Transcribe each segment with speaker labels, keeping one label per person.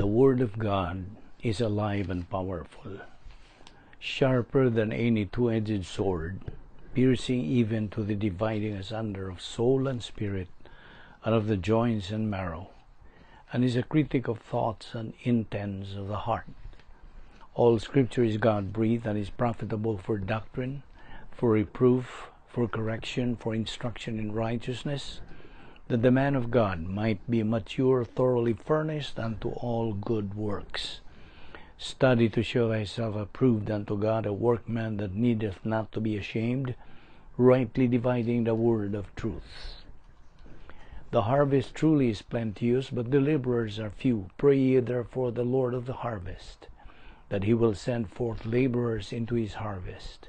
Speaker 1: The Word of God is alive and powerful, sharper than any two-edged sword, piercing even to the dividing asunder of soul and spirit, and of the joints and marrow, and is a critic of thoughts and intents of the heart. All Scripture is God-breathed and is profitable for doctrine, for reproof, for correction, for instruction in righteousness, that the man of God might be mature, thoroughly furnished unto all good works. Study to show thyself approved unto God, a workman that needeth not to be ashamed, rightly dividing the word of truth. The harvest truly is plenteous, but the laborers are few. Pray ye therefore the Lord of the harvest, that he will send forth laborers into his harvest.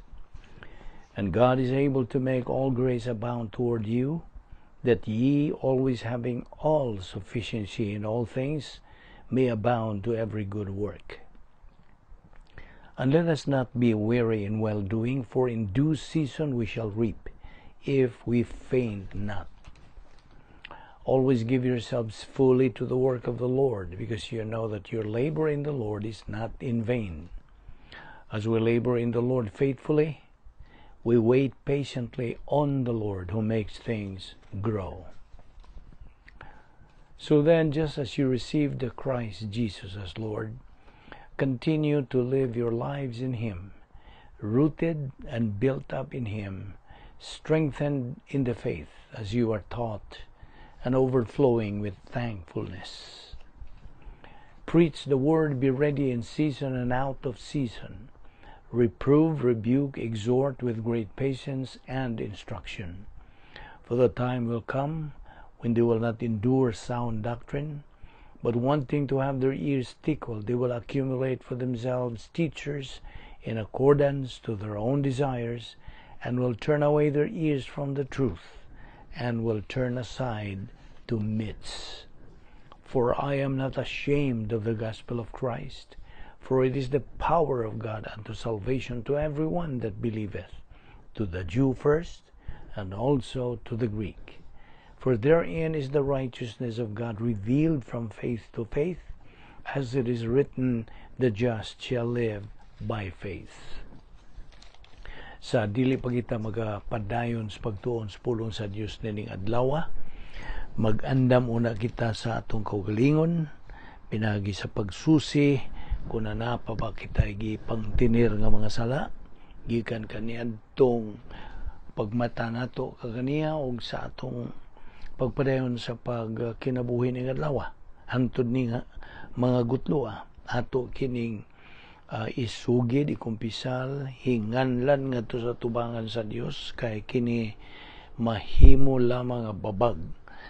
Speaker 1: And God is able to make all grace abound toward you, that ye, always having all sufficiency in all things, may abound to every good work. And let us not be weary in well-doing, for in due season we shall reap, if we faint not. Always give yourselves fully to the work of the Lord, because you know that your labor in the Lord is not in vain. As we labor in the Lord faithfully, we wait patiently on the Lord who makes things grow. So then, just as you received the Christ Jesus as Lord, continue to live your lives in Him, rooted and built up in Him, strengthened in the faith as you are taught, and overflowing with thankfulness. Preach the word, be ready in season and out of season. Reprove, rebuke, exhort with great patience and instruction. For the time will come when they will not endure sound doctrine, but wanting to have their ears tickled, they will accumulate for themselves teachers in accordance to their own desires, and will turn away their ears from the truth, and will turn aside to myths. For I am not ashamed of the gospel of Christ, for it is the power of God unto salvation to every one that believeth, to the Jew first, and also to the Greek. For therein is the righteousness of God revealed from faith to faith, as it is written, the just shall live by faith. Sa dili pa kita magapadayon sa pagtuon sa pulong sa Dios nining adlaw, mag-andam una kita sa atong kaugalingon pinaagi sa pagsusi kung naa pa ba kita gipangtinir nga mga sala gikan kaniadtong pagmata nato kaganiha og sa atong pagpadayon sa pagkinabuhi ning adlaw hangtod ni nga mga gutloa ato kining isugid, ikumpisal, hinganlan ngadto sa tubangan sa Dios, kay kini mahimo lamang nga babag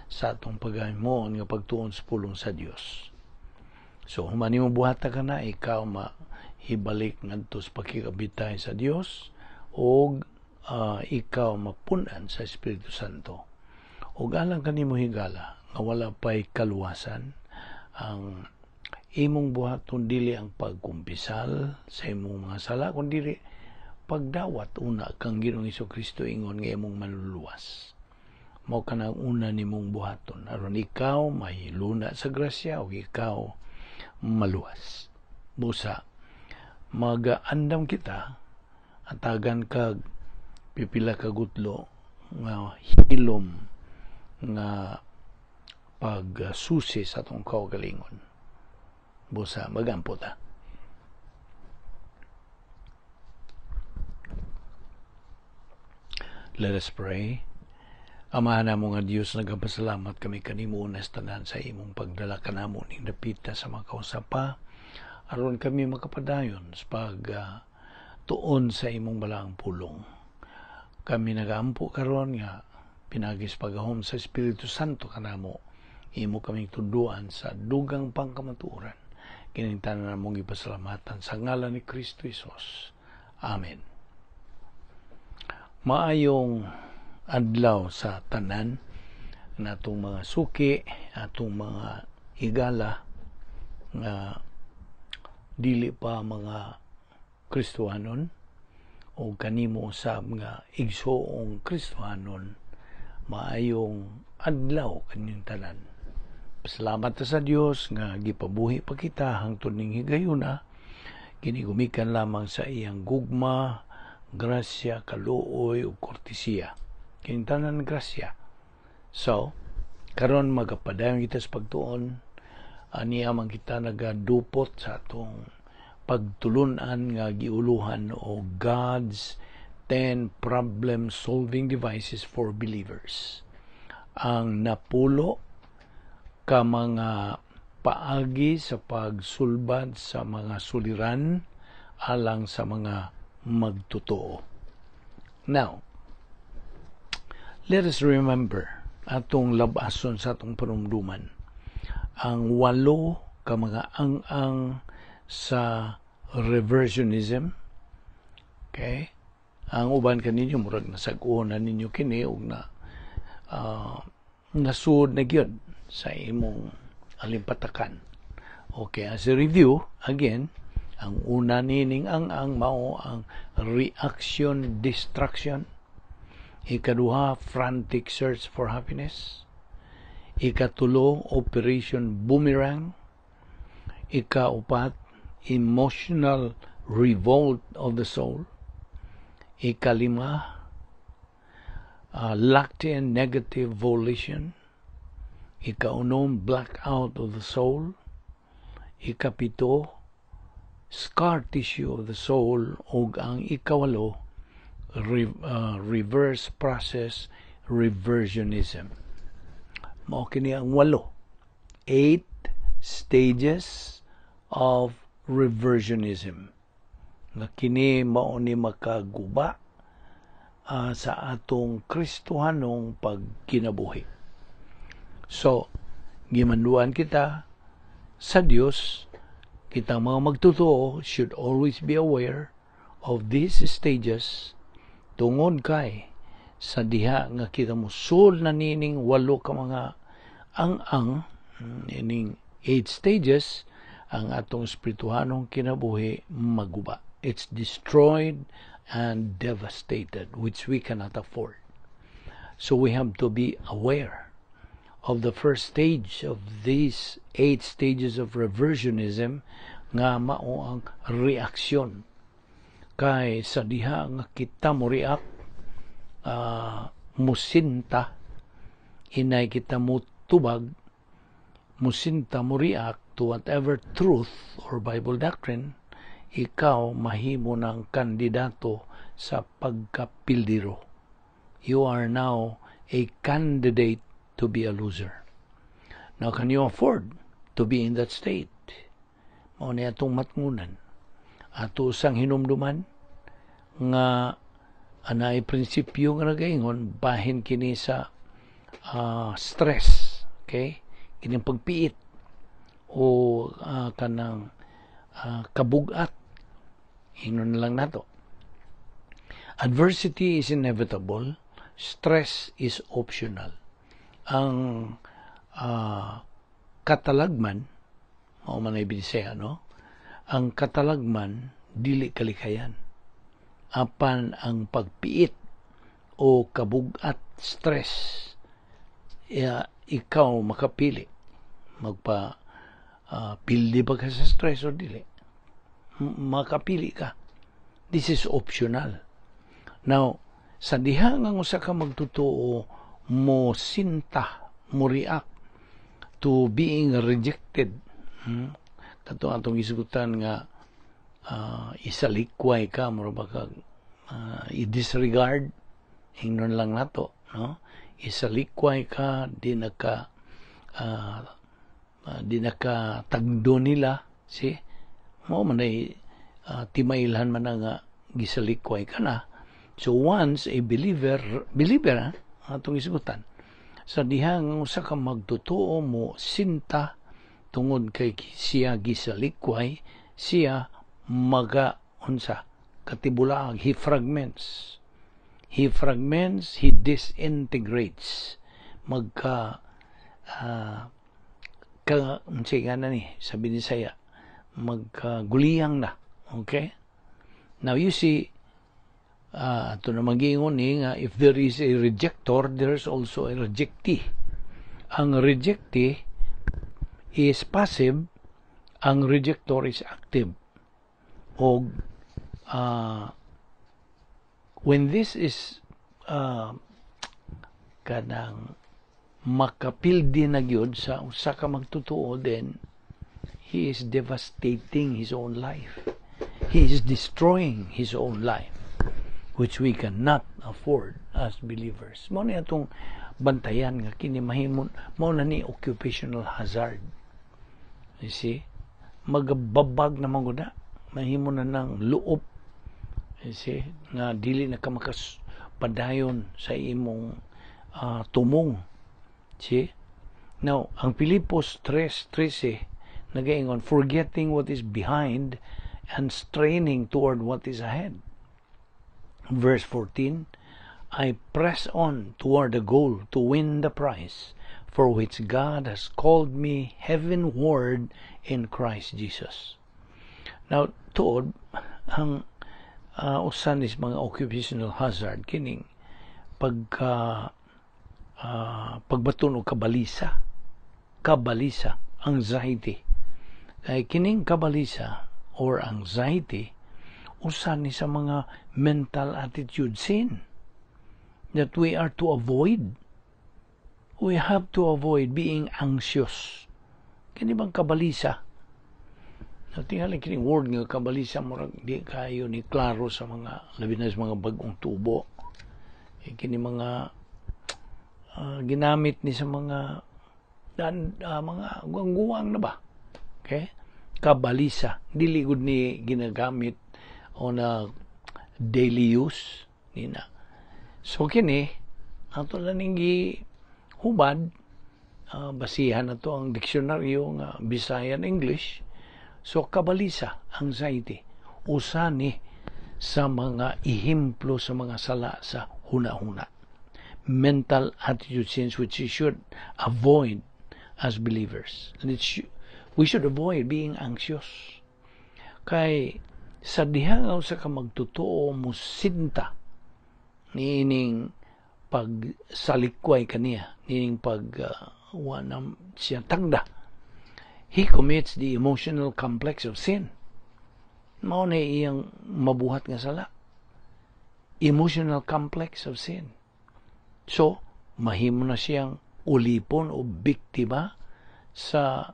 Speaker 1: sa atong paghimuon nga pagtuon sa pulong sa Dios. So human nimo buhata kana, ikaw mahibalik ngadto sa pakigabitay sa Dios og ikaw mapun-an sa Espiritu Santo. Ug alang kanimo, higala, nga wala pay kaluwasan, ang imong buhaton dili ang pagkumpisal sa imong mga sala, kundi pagdawat una kang Ginoong Kristo ingon nga imong manluluwas. Mao kanang una nimong buhaton aron ikaw mahiluna sa grasya ug ikaw maluwas. Busa magaandam kita, atagan kag pipila ka gutlo nga hilom nga pagsusi sa atong kaugalingon. Busa magampo ta. Let us pray. Amahan namo nga Dios, nagapasalamat kami kanimo unas tanan sa imong pagdala kanamo ning dapita sa mga kausapa aron kami makapadayon sa pag tuon sa imong balaang pulong. Kami nagaampo karon nga pinaagi sa paggahom sa Espiritu Santo kanamo, imo kaming tunduan sa dugang pangkamatuoran. Kining tanan namong ipasalamatan sa ngalan ni Kristo Hesus. Amen. Maayong adlaw sa tanan natong mga suki, atong mga higala nga dili pa mga Kristohanon o kanimo usab nga igsoong Kristohanon, maayong adlaw kaninyong tanan. Salamat ta sa Dios nga gipabuhi pa kita hangtod ning higayuna. Kini gumikan lamang sa iyang gugma, grasya, kaluoy ug kortesiya. Kini tanan grasya. So, karon magapadayon kita sa pagtuon. Ania man kita nagadupot sa atong pagtulunan nga giuluhan o God's 10 problem solving devices for believers. Ang 10 ka mga paagi sa pagsulbad sa mga suliran alang sa mga magtotoo. Now, let us remember, atong labason sa atong panumduman ang walo ka mga ang-ang sa reversionism. Okay? Ang uban kaninyo murag nasag-o na ninyo kini ug na nasuod na gyud sa imong alimpatakan. Okay, as a review, again, ang una nining ang mao ang reaction destruction. Ikaduha, frantic search for happiness. Ikatulo, operation boomerang. Ikaupat, emotional revolt of the soul. Ikalima, locked in negative volition. Ikaunom, blackout of the soul. Ikapito, scar tissue of the soul. Ug ang ikawalo, reverse process reversionism. Mao kini ang walo. Eight stages of reversionism. Nga kini mao ni makaguba sa atong Kristohanong pagkinabuhi. So, gimanduan kita sa Dios, kitang mga magtotoo should always be aware of these stages tungod kay sa diha nga kita mosul na nining walo ka mga ang-ang, ining eight stages, ang atong espirituhanong kinabuhi maguba. It's destroyed and devastated, which we cannot afford. So we have to be aware of the first stage of these eight stages of reversionism nga mao ang reaksyon. Kay sa diha nga kita mo react, musinta, inay kita mo tubag, musinta, mo react to whatever truth or Bible doctrine, ikaw mahimo ng kandidato sa pagkapildiro. You are now a candidate to be a loser. Now, can you afford to be in that state? Mao ni atong matngunan. Ato sang hinumduman nga anay prinsipyo nga nagaingon bahin kini sa stress, okay? Kining pagpiit o kanang kabugat, ingnon na lang nato. Adversity is inevitable, stress is optional. Ang katalagman, mao man ay Bisaya, no? Ang katalagman dili kalikayan. Apan ang pagpiit o kabugat, stress, ya, ikaw makapili magpa pildi ba ka sa stress o dili. Makapili ka. This is optional. Now, sa diha nga usa ka magtotoo mo sinta, mo react to being rejected, Kato atong isugutan nga isalikway ka, mura ba ka i-disregard, ingnon lang nato, no? Isalikway ka, di na ka tagdo nila, si mo man ay timailhan man na nga gisalikway ka na. So once a believer, believer ha, atong isugutan, sa diha nga usa ka magtotoo mo sinta tungod kay siya gisalikway, siya maga unsa katibulaag, he fragments. He fragments, he disintegrates. Magka ka unsay nga na ni sa Binisaya, magkaguliyang na. Okay? Now you see, ato na magiingon ni nga if there is a rejector, there is also a rejectee. Ang rejectee is passive, ang rejector is active. Og when this is kanang makapildi na gyud sa usa ka magtotoo, then he is devastating his own life. He is destroying his own life, which we cannot afford as believers. Mao ni atong bantayan nga kini mahimon mao na ni occupational hazard. You see? Magababag na man gud na, mahimo na ng luop. You see? Nga dili na ka makas padayon sa imong tumong. See? Now, ang Filipos 3:13 nagaingon, "Forgetting what is behind and straining toward what is ahead." Verse 14, "I press on toward the goal to win the prize for which God has called me heavenward in Christ Jesus." Now, tuod, ang usan is mga occupational hazard kining pagka pagbaton og kabalisa, kabalisa, anxiety. Kay kining kabalisa or anxiety, usa ni sa mga mental attitude sin that we are to avoid. We have to avoid being anxious. Kini bang kabalisa? Tingali kining word nga kabalisa, murag di kayo ni klaro sa mga, labi na sa mga bagong tubo. E kini mga ginamit ni sa mga dan, mga guwang na ba? Okay? Kabalisa. Dili gud ni ginagamit on a daily use nina. So kini ato lang ning hubad, basihan na to ang diksyonaryo nga Bisayan English. So kabalisa, anxiety, usa ni sa mga ehemplo sa mga sala sa huna-huna. Mental attitude sins which you should avoid as believers. And we should avoid being anxious. Kay sa diha nga usa ka magtotoo musinta niining pagsalikway kaniya, niining pag wa na siya tagda, he commits the emotional complex of sin. Mao na iyang mabuhat nga sala, emotional complex of sin. So mahimo na siyang ulipon o biktima sa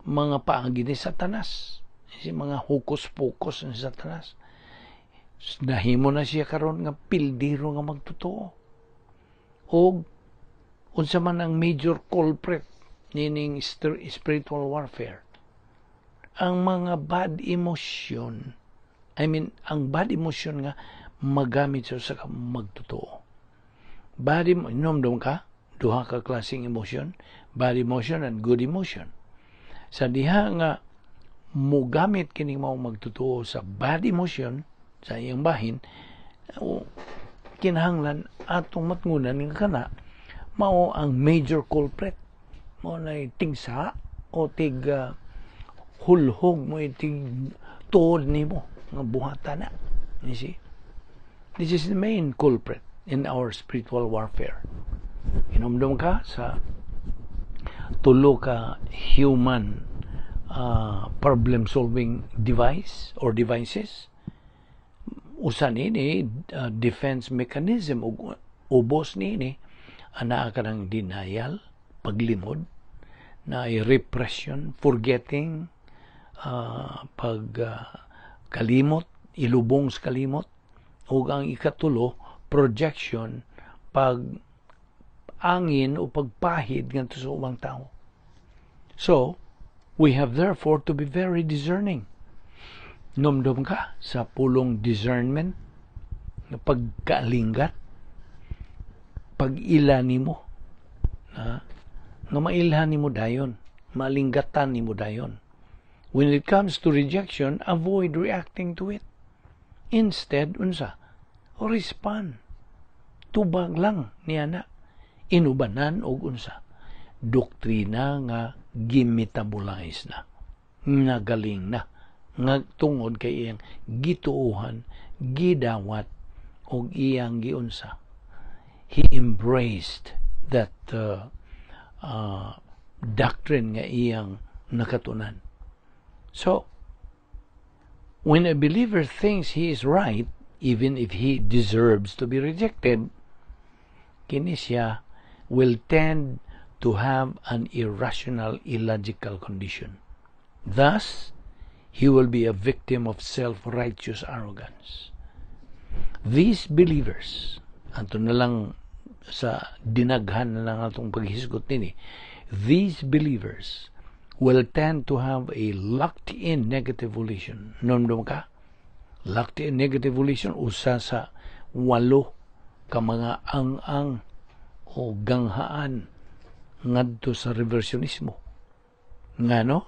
Speaker 1: mga paagi ni Satanas, si mga hocus-pocus ni Satanas. Nahimo na siya karon nga pildiro nga magtotoo. Og unsa man ang major culprit nining spiritual warfare? Ang mga bad emotion, I mean, ang bad emotion nga magamit sa usa ka magtotoo. Bad, inomdom ka, duha ka klaseng emotion, bad emotion and good emotion. Sa diha nga mugamit kining mao magtotoo sa bad emotion sa iyang bahin, o, kinahanglan atong matngunan nga kana mao ang major culprit, mao na tigsa o tig hulhog mo, tig tuod nimo nga buhatan na. You see, this is the main culprit in our spiritual warfare. Inomdom ka sa tulo ka human problem solving device or devices. Usa nini defense mechanism ug ubos niini anaa ka ng denial, paglimod, na repression, forgetting, pag kalimot, ilubong sa kalimot, ug ang ikatulo, projection, pag angin o pagpahid ngadto sa ubang tao. So we have therefore to be very discerning. Nomdom ka sa pulong discernment, na pagkaalinggat, pag-ila nimo, na nga mailhan nimo dayon, malinggatan nimo dayon. When it comes to rejection, avoid reacting to it. Instead, unsa? Respond. Tubag lang niya na. Inubanan og unsa? Doktrina nga gimetabolize na. Nagaling na. Nga tungod kay iyang gituohan, gidawat og iyang giunsa. He embraced that doctrine nga iyang nakatunan. So, when a believer thinks he is right, even if he deserves to be rejected, kini siya will tend to have an irrational, illogical condition. Thus, he will be a victim of self-righteous arrogance. These believers, ato na lang sa dinaghan na lang atong paghisgot nini, these believers will tend to have a locked-in negative volition. Hinumdom ka? Locked-in negative volition, usa sa walo ka mga ang-ang o ganghaan ngadto sa reversionismo. Ngano?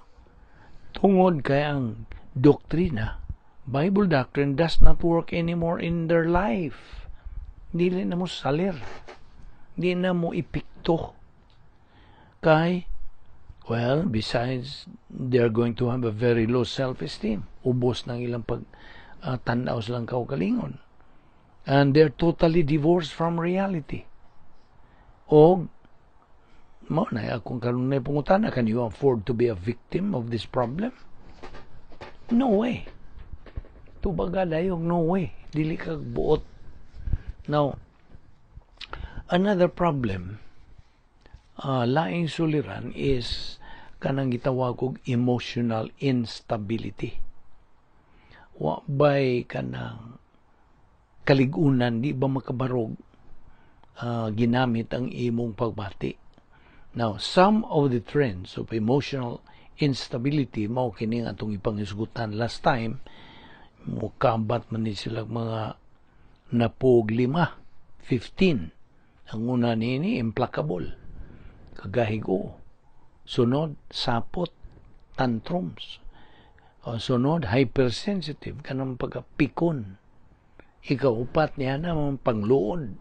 Speaker 1: Tungod kay ang doktrina, Bible doctrine, does not work anymore in their life. Dili na mo salir. Di na mo epekto. Kay, well, besides, they're going to have a very low self-esteem. Ubos ng ilang pag tanaw silang kaugalingon. And they're totally divorced from reality. O, mao na akong karon na pangutana, can you afford to be a victim of this problem? No way. Tubaga dayong no way. Dili ka buot. Now, another problem, laing suliran is kanang gitawag og emotional instability. Wa bay kanang kaligunan, di ba makabarog ginamit ang imong pagbati. Now, some of the trends of emotional instability mao kini nga atong ipanghisgutan last time. Mukabat man ni sila mga napog lima, 15. Ang una niini, implacable, kagahigo. Sunod, sapot, tantrums. Sunod, hypersensitive, kanang pagkapikon. Ikaupat niya na pangluod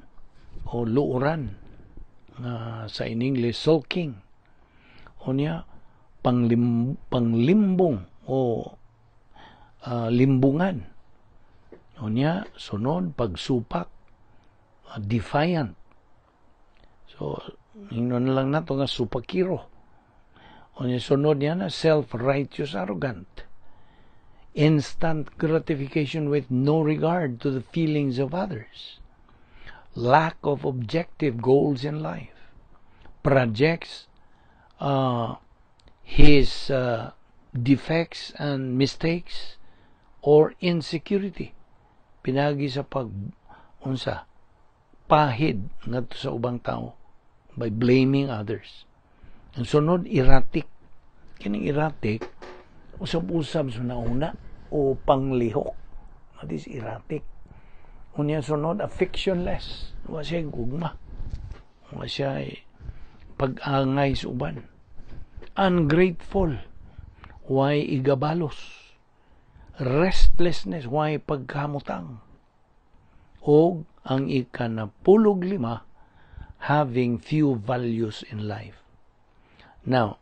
Speaker 1: o luoran, sa in English, sulking. Unya, panglimbong o limbungan. Unya, sunod, pagsupak, defiant. So, ingnon na lang nato nga supakiro. Unya, sunod niya na self-righteous arrogant. Instant gratification with no regard to the feelings of others. Lack of objective goals in life. Projects his defects and mistakes or insecurity. Pinagi sa pag unsa pahid ngadto sa ubang tao by blaming others. Ang sunod, erratic. Kining erratic, usab-usab sa nauna o panglihok. That is erratic. Unya, sunod, affectionless. Wa siya gugma. Wa siya pag-angay sa uban. Ungrateful. Way igabalos. Restlessness. Way pagkamutang. O ang ikanapulog lima, having few values in life. Now,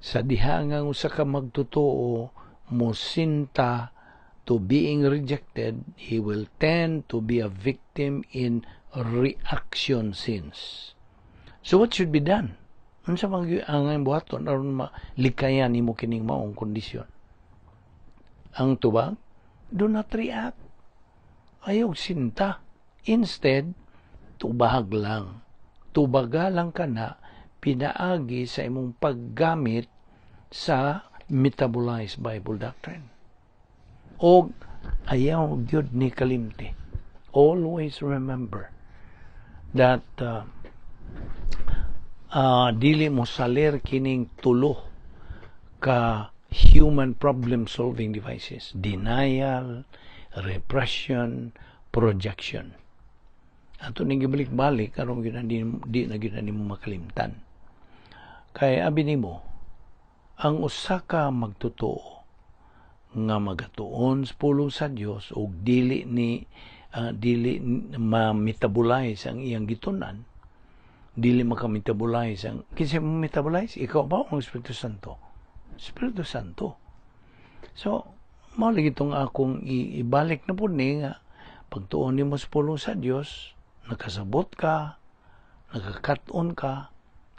Speaker 1: sa diha nga usa ka magtotoo mosinta to being rejected, he will tend to be a victim in reaction sins. So what should be done? Unsa man ang buhaton aron malikayan nimo kining maong kondisyon? Ang tubag, do not react. Ayaw sinta. Instead, tubag lang. Tubaga lang ka na pinaagi sa imong paggamit sa metabolized Bible doctrine. O ayaw gyud ni kalimti. Always remember that dili mo salir kining tulo ka human problem solving devices: denial, repression, projection. Ato ning gibalik-balik aron gyud di na gyud nimo makalimtan. Kay abi nimo, ang usa ka magtotoo nga magatuon sa pulong sa Dios ug dili ma-metabolize ang iyang gitunan, dili maka-metabolize ang, kinsa mo metabolize, ikaw ba o ang Espiritu Santo? Espiritu Santo. So mao lagi itong akong ibalik na pud ni nga pagtuon nimo sa pulong sa Dios, nakasabot ka, nakakaton ka,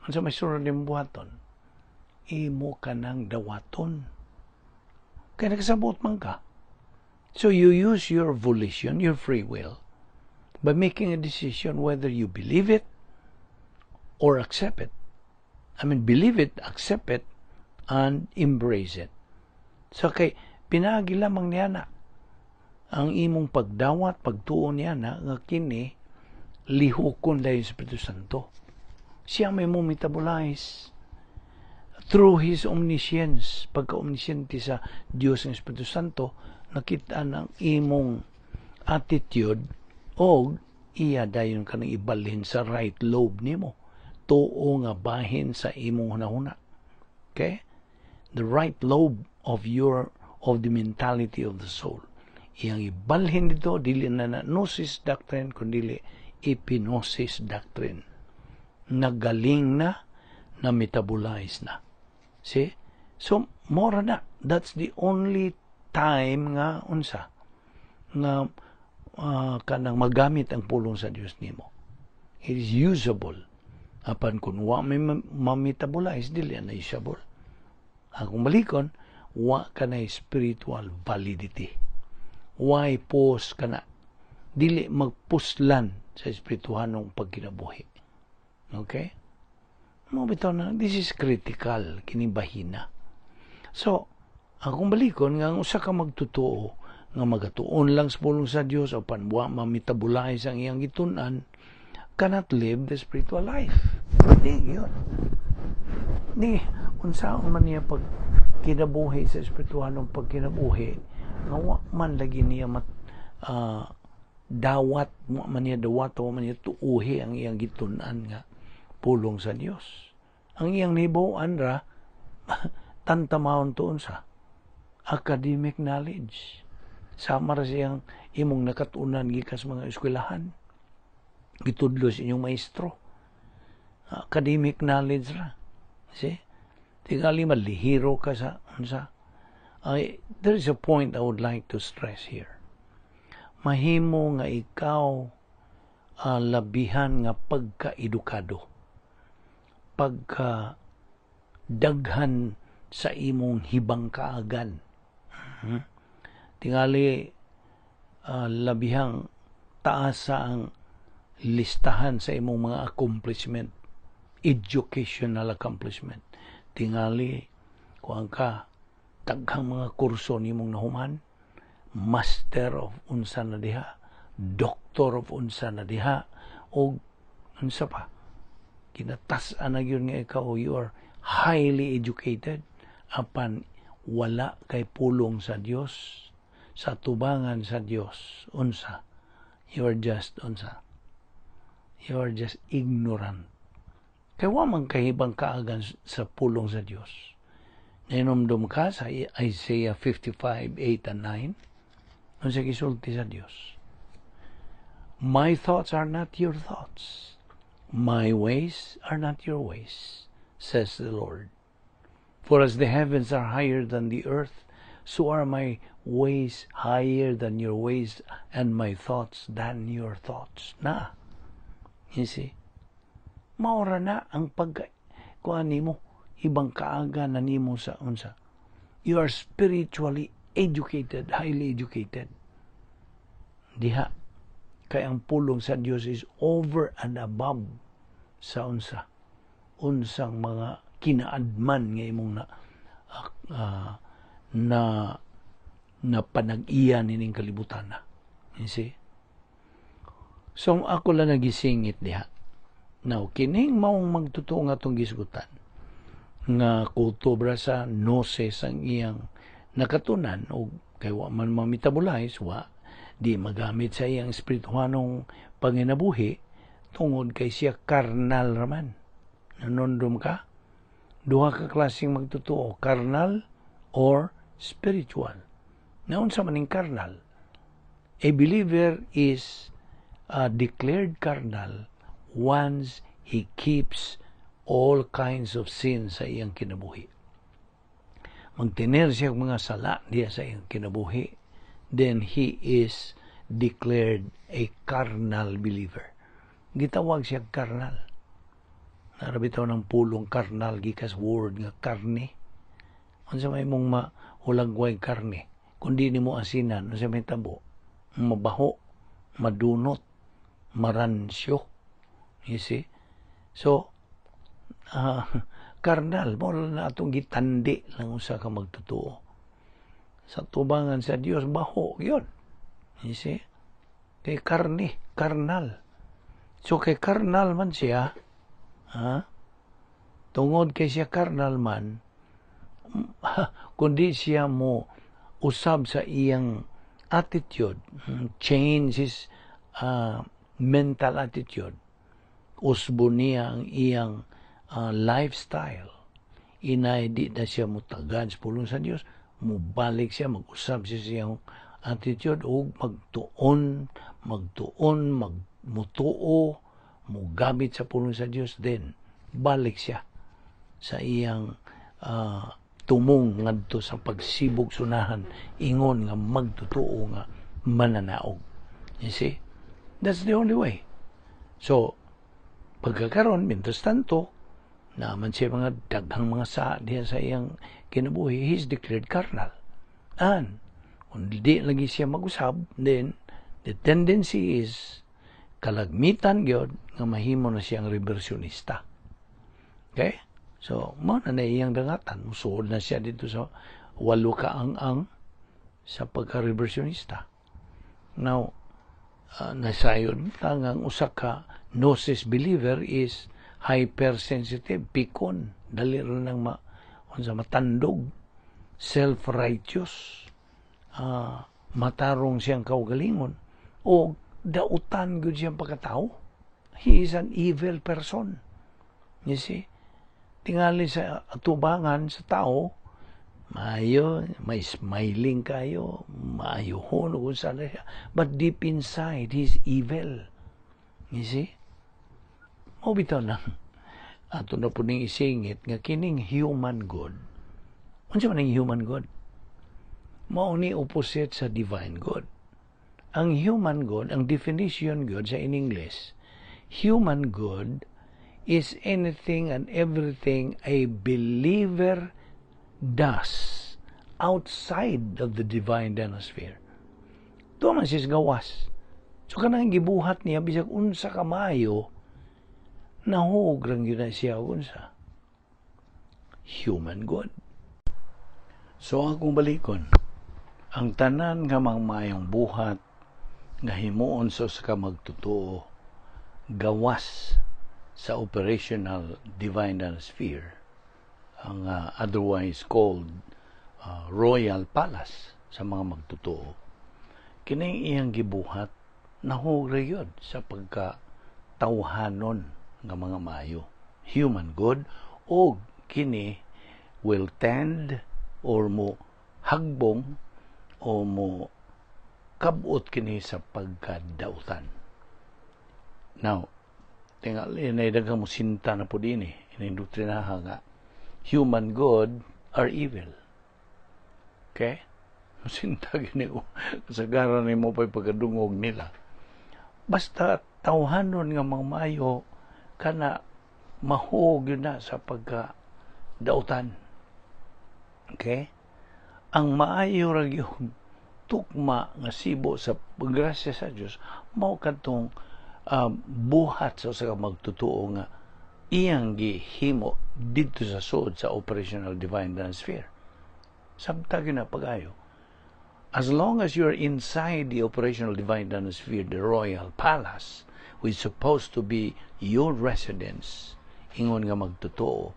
Speaker 1: unsa may sunod nimo buhaton? Imo kanang dawaton. Kay nakasabot man ka. So you use your volition, your free will, by making a decision whether you believe it or accept it. I mean, believe it, accept it, and embrace it. So kay pinagi lamang niya na ang imong pagdawat, pagtuo niya na nga kini lihukon dayon sa Espiritu Santo. Siya may mo metabolize through His omniscience. Pagka-omnisciente sa Diyos ng Espiritu Santo, nakita ng imong attitude o iya dayon ka nang ibalhin sa right lobe nimo. Tuo nga bahin sa imong hunahuna. Okay? The right lobe of the mentality of the soul. Iyang ibalhin dito, dili na na gnosis doctrine, kundi epignosis doctrine. Nagaling na, na metabolize na. See? So, mora na. That's the only time nga unsa nga kanang magamit ang pulong sa Dios nimo. It is usable. Apan kung wa may ma-metabolize, dili na usable. Akong balikon, wa ka na spiritual validity. Why pause ka na? Dili magpuslan sa espirituhanong pagkinabuhi. Okay? Mo bitaw na, this is critical, kini bahina. So, akong balikon nga ang usa ka magtotoo nga magatuon lang sa pulong sa Dios apan wa ma-metabolize ang iyang gitun-an cannot live the spiritual life. Di yun. Di, unsaon man niya pag kinabuhi sa espirituhanong pagkinabuhi nga wa man lagi niya mat, dawat, wa man niya dawat, wa man niya tuuhi ang iyang gitun-an nga pulong sa Dios. Ang iyang nibuan ra tantamawon tuon sa academic knowledge. Sama ra siyang imong nakatunan gikas mga eskwelahan. Gitudlo sa inyong maestro. Academic knowledge ra. See? Tingali malihiro ka sa unsa. Ay, there is a point I would like to stress here. Mahimo nga ikaw labihan nga pagka-edukado. Pagka daghan sa imong hibang kaagan. Tingali labihang taas sa ang listahan sa imong mga accomplishment, educational accomplishment. Tingali kuan ka, daghang mga kurso nimong nahuman, master of unsa na diha, doctor of unsa na diha, o unsa pa. Kinatas-an na gyud nga ikaw, you are highly educated, apan wala kay pulong sa Dios sa tubangan sa Dios, unsa? You are just unsa? You are just ignorant. Kay wa man kahibang kaagan sa pulong sa Dios. Nahinomdom ka sa Isaiah 55, 8 and 9? Unsa gisulti sa Dios? "My thoughts are not your thoughts. My ways are not your ways, says the Lord. For as the heavens are higher than the earth, so are my ways higher than your ways and my thoughts than your thoughts." Na. You see? Maura na ang pag kuan nimo, ibang kaaga na nimo sa unsa. You are spiritually educated, highly educated. Diha kay ang pulong sa Dios is over and above sa unsa unsang mga kinaadman nga imong na na na panag-iya nining kalibutan na. You see? So ako lang nagisingit diha. Now, kining maong magtotoo nga atong gisgutan nga kulto sa gnosis ang iyang nakatunan o kay wa man ma-metabolize, wa di magamit sa iyang espirituhanong panginabuhi tungod kay siya karnal raman. Nanondom ka? Duha ka klaseng magtotoo, carnal or spiritual. Naunsa man ning carnal? A believer is declared carnal once he keeps all kinds of sin sa iyang kinabuhi. Magtener siya og mga sala diya sa iyang kinabuhi, then he is declared a carnal believer. Gitawag siya carnal. Naa ra bitaw ng pulong karnal gikas word nga karne. Unsa may mong mahulagway karne? Kung di nimo asinan, unsa may tabo? Mabaho, madunot, maransyo. You see? So, karnal, mao na atong gitandi lang usa ka magtotoo. Sa tubangan sa Dios, baho yun. You see? Kay karne, karnal. So, kay karnal man siya, ha? Tungod kay siya karnal man, kundi siya mo usab sa iyang attitude, change his mental attitude, usbo niya ang iyang lifestyle, inay di na siya mutagad sa pulong sa Dios, mubalik siya, mag-usab siya sa iyang attitude ug magtuon, magtuon, magmutuo, mugamit sa pulong sa Dios, then balik siya sa iyang tumong ngadto sa pagsibog sunahan ingon nga magtotoo nga mananaog. You see? That's the only way. So, pagkakaron, mientras tanto, naman siya mga daghang mga sa diha sa iyang kinabuhi, he's declared carnal. And kung di lagi siya mag-usab, then the tendency is kalagmitan gyud nga mahimo na siyang reversionista. Okay? So, mao na na iyang dangatan. Musuod na siya dito sa walo ka ang-ang sa pagka-reversionista. Now, nasayon lang ang usa ka gnosis believer is hypersensitive, pikon, dali ra nang ma, unsa, matandog, self-righteous, matarong siyang kaugalingon, o dautan gud siyang pagkatao. He is an evil person. You see? Tingali sa atubangan sa tao, maayo, may smiling kayo, maayohon kung sana siya. But deep inside, he's evil. You see? Mao bitaw nang ato na po ning isingit nga kining human good. Unsa man ang human good? Mao ni opposite sa divine good. Ang human good, ang definition good sa in English, human good is anything and everything a believer does outside of the divine denosphere. Tuwa man siya gawas. So kanang gibuhat niya bisag unsa ka maayo, nahug lang yun na siya unsa human good. So akong balikon, ang tanan nga mga maayong buhat nga himuon sa usa ka magtotoo gawas sa operational divine sphere, ang otherwise called royal palace sa mga magtotoo, kining iyang gibuhat nahug ra yun sa pagka tawhanon nga mga maayo, human good, o kini will tend or mo hagbong o mo kabot kini sa pagkadautan. Now, tingali na daghang mo sinta na po din eh. Ining doktrinaha nga human good are evil. Okay? Musinta gini ko. Kasagaran nimo pa'y pagkadungog nila. Basta tawhanon nga mga maayo kana mahug yun na sa pagkadautan. Okay? Ang maayo ra gyud tukma nga sibo sa grasya sa Dios mao kadtong buhat sa usa ka magtotoo nga iyang gihimo didto sa suod sa operational divine sphere. Sabta gyud na pag-ayo. As long as you're inside the operational divine sphere, the royal palace, which is supposed to be your residence, ingon nga magtotoo,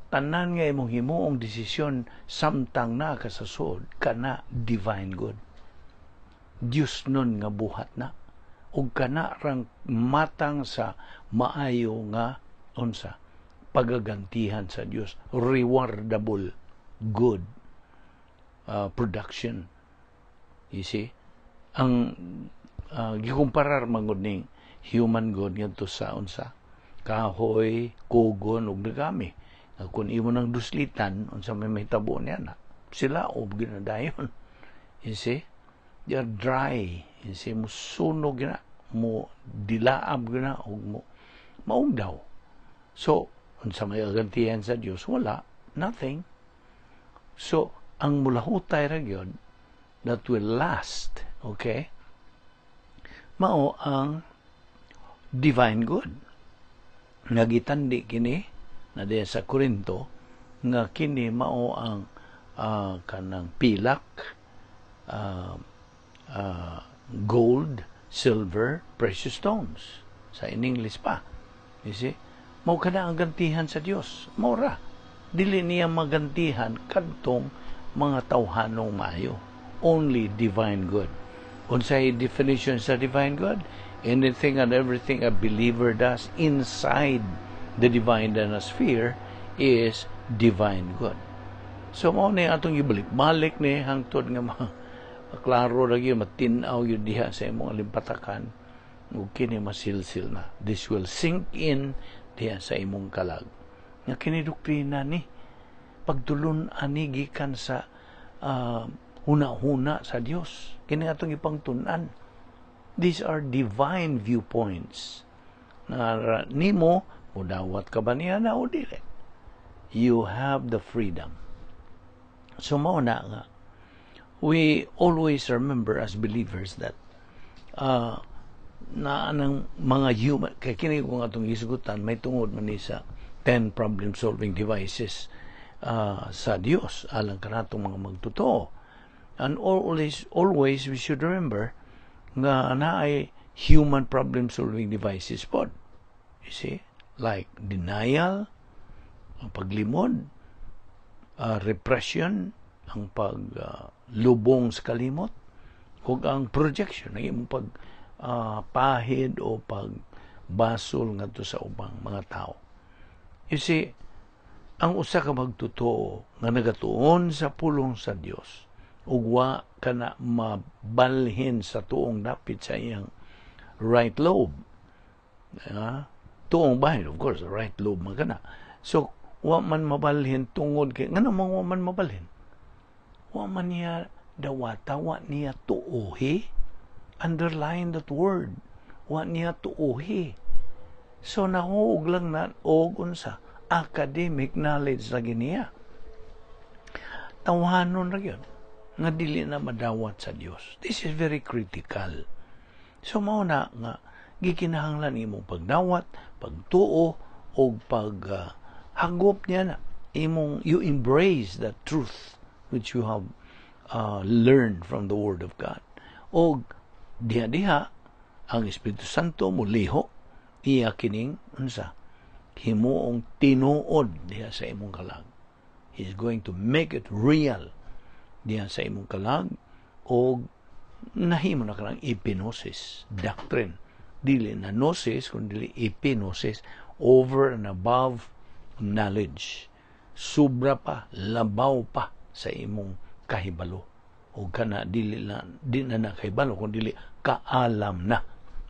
Speaker 1: tanan nga imong himuong desisyon samtang na ka sa suod, kana divine good. Diyos nun nga buhat na. Ug kana rang matang sa maayo nga unsa pagagantihan sa Dios, rewardable good production. You see, ang gikumparar mangod ning human good ngadto sa unsa kahoy, kugon ug nagami nga kung imo nang duslitan, unsa may mahitabo niya na sila og ginadayon. You see, they are dry. You see, mo sunog na, mo dilaab na ug mo maugdaw. So Unsa may kagantihan sa Dios? Wala, nothing. So ang mulahutay ra gyud that will last, okay, mao ang divine good nga gitandi kini na diya sa Korinto, nga kini mao ang kanang pilak, gold, silver, precious stones sa in English pa, you see. Mao kana ang gantihan sa Dios. Mao ra. Dili niya magantihan kadtong mga tawhanong maayo. Only divine good. Unsay definition sa divine good? Anything and everything a believer does inside the divine sphere is divine good. So mao ni atong ibalik-balik ni hangtod nga ma klaro ra gyud, matin-aw gyud diha sa imong alimpatakan ug kini masilsil na. This will sink in diha sa imong kalag. Nga kini doktrina ni pagtulun ani gikan sa huna-huna sa Dios. Kini atong ipangtun-an. These are divine viewpoints. Na nimo mudawat ka ba niya na o dili? You have the freedom. So mao na nga we always remember as believers that na anang mga human, kay kini kung atong isugutan may tungod man ni sa 10 problem solving devices sa Dios alang kanatong mga magtotoo. And always, always we should remember nga naay human problem solving devices pod, you see, like denial, ang paglimod, repression, ang paglubong sa kalimot, ug ang projection, ang imong pag pahid o pagbasol ngadto sa ubang mga tao. You see, ang usa ka magtotoo nga nagatuon sa pulong sa Dios ug wa kana mabalhin sa tuong dapit sa iyang right lobe. Tuong bahin, of course, right lobe man kana. So, wa man mabalhin tungod kay ngano man wa man mabalhin? Wa man niya dawata, wa niya tuohi. Underline that word. Wa niya tuohi. So nahuog lang na og unsa, academic knowledge lagi niya. Tawhanon ra gyud nga dili na madawat sa Dios. This is very critical. So mao na nga gikinahanglan imong pagdawat, pagtuo og pag hagop niya na imong you embrace the truth which you have learned from the Word of God. Og diha-diha ang Espiritu Santo muliho, iya kining unsa, himuong tinuod diha sa imong kalag. He's going to make it real diha sa imong kalag og nahimo na kanang epignosis doctrine. Dili na gnosis kundi epignosis, over and above knowledge. Sobra pa, labaw pa sa imong kahibalo. O kana dili na, di na nakahibalo kun dili kaalam na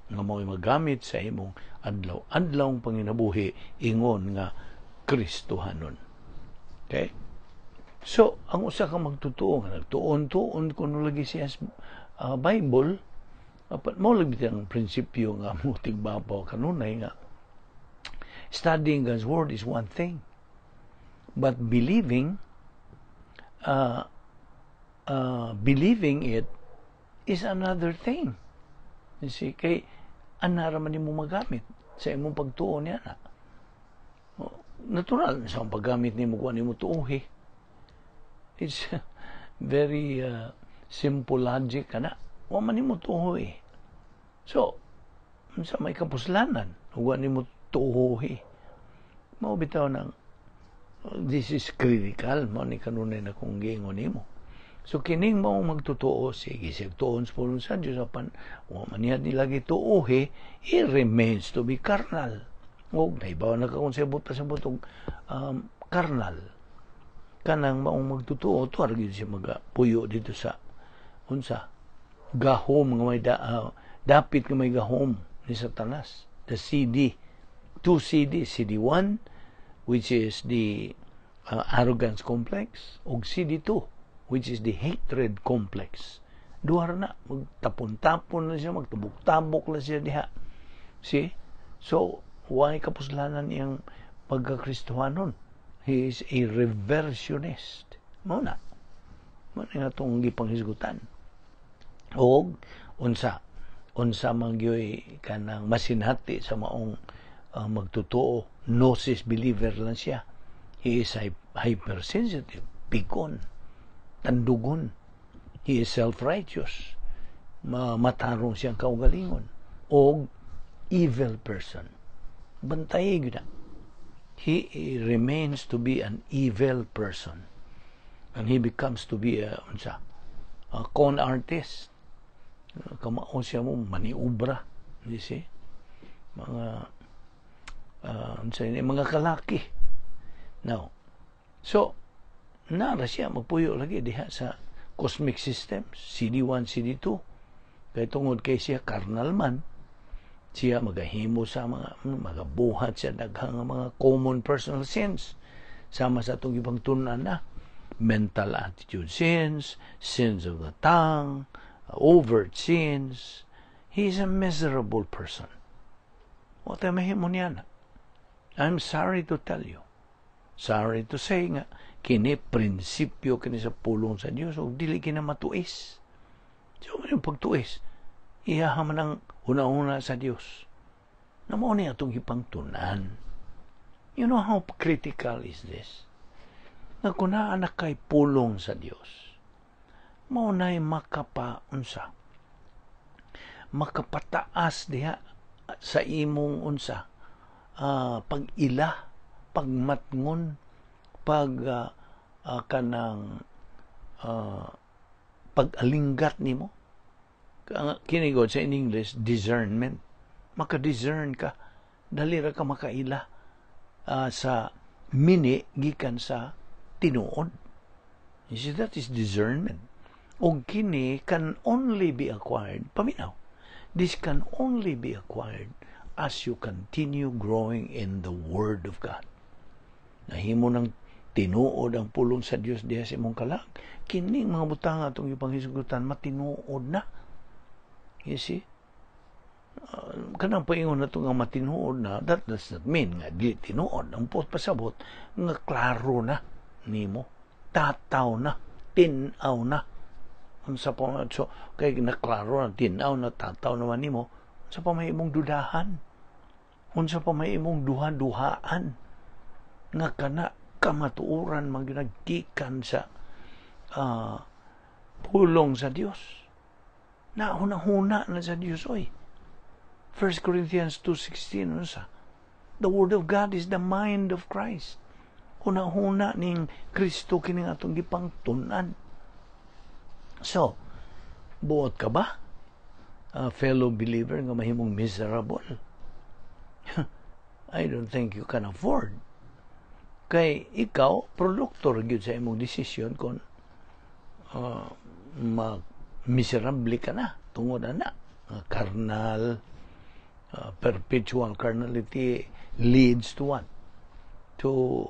Speaker 1: nga mao'y magamit sa imong adlaw-adlaw panginabuhi ingon nga Kristohanon. Okay? So, ang usa ka magtotoo nga nagtuon-tuon kuno lagi siya sa Bible, apan mao lagi ang prinsipyo nga mo tigbabaw kanunay nga studying God's Word is one thing. But believing it is another thing. You see, kay ana ra man nimo magamit sa imong pagtuo niya na. Natural sa paggamit nimo kung nimo tuohi. It's very simple logic kana. Wa man nimo tuohi. So, unsa may kapuslanan ug wa nimo tuohi? Mao bitaw nang this is critical, mao ni kanunay na kung giingon nimo. So kining mao magtotoo, sige siya tuon sa pulong sa Dios, apan wa man niya lagi tuohi, he remains to be carnal. Og nahibaw na ka kung sa pasabot og carnal. Kanang maong magtotoo, tuwa gyud siya magapuyo dito sa unsa, gahom nga may dapit nga may gahom ni Satanas. The CD, two CD, CD1, which is the arrogance complex, ug CD2, which is the hatred complex. Duha na, magtapon-tapon na siya, magtabok-tabok na siya diha. See? So, why kapuslanan iyang pagkakristohanon. He is a reversionist. Mao na. Mao na nga itong gipanghisgutan. Og unsa unsa man gyoy kanang masinhati sa maong magtotoo, gnosis believer lang siya. He is hypersensitive, pikon, tandugon. He is self-righteous. Matarong siyang kaugalingon. Og evil person. Bantay gyud na. He remains to be an evil person. And he becomes to be a, unsa, a con artist. Kamao siya mo maniubra. You see? Mga unsa ini, mga kalaki. Now, so nara siya magpuyo lagi diha sa cosmic system, CD1, CD2. Kay tungod kay siya carnal man, siya magahimo sa mga magabuhat siya daghang mga common personal sins sama sa atong ibang tun-an na mental attitude sins, sins of the tongue, overt sins. He is a miserable person. What mahimo niya na? I'm sorry to tell you. Sorry to say nga, kini prinsipyo kini sa pulong sa Dios ug dili kina matuis. So, ano yung pagtuis? Iyaha man ang una-una sa Dios. Na mao ni atong gipangtun-an. You know how critical is this? Nga kung naa na kay pulong sa Dios, mao na'y makapa-unsa, makapataas diha sa imong unsa, pag-ila, pagmatngon, pag kanang pag-alinggat nimo. Kini gud sa in English, discernment. Maka-discern ka, dali ra ka makaila sa mini gikan sa tinuod. You see, that is discernment. Og kini can only be acquired, paminaw, this can only be acquired as you continue growing in the Word of God. Nahimo ng tinuod ang pulong sa Dios diha sa imong kalag. Kining mga butang atong ipanghisgutan matinuod na. You see? Kanang paingon nato nga matinuod na, that does not mean nga di tinuod. Ang buot pasabot, nga klaro na nimo. Tataw na, tin-aw na. Unsa pa so kay naklaro na, tin-aw na, tataw naman nimo, unsa pa may imong dudahan? Unsa pa may imong duha-duhaan? Nga kana kamatuoran man gyud gikan sa pulong sa Dios. Nahuna-huna na sa Dios oy. 1 Corinthians 2:16, unsa? The word of God is the mind of Christ. Huna-huna ning Kristo kining atong gipangtun-an. So, buot ka ba, fellow believer, nga mahimong miserable? I don't think you can afford. Kay ikaw, produktor gyud sa imong desisyon kung ma miserable ka na tungod ana. Carnal, perpetual carnality leads to what? To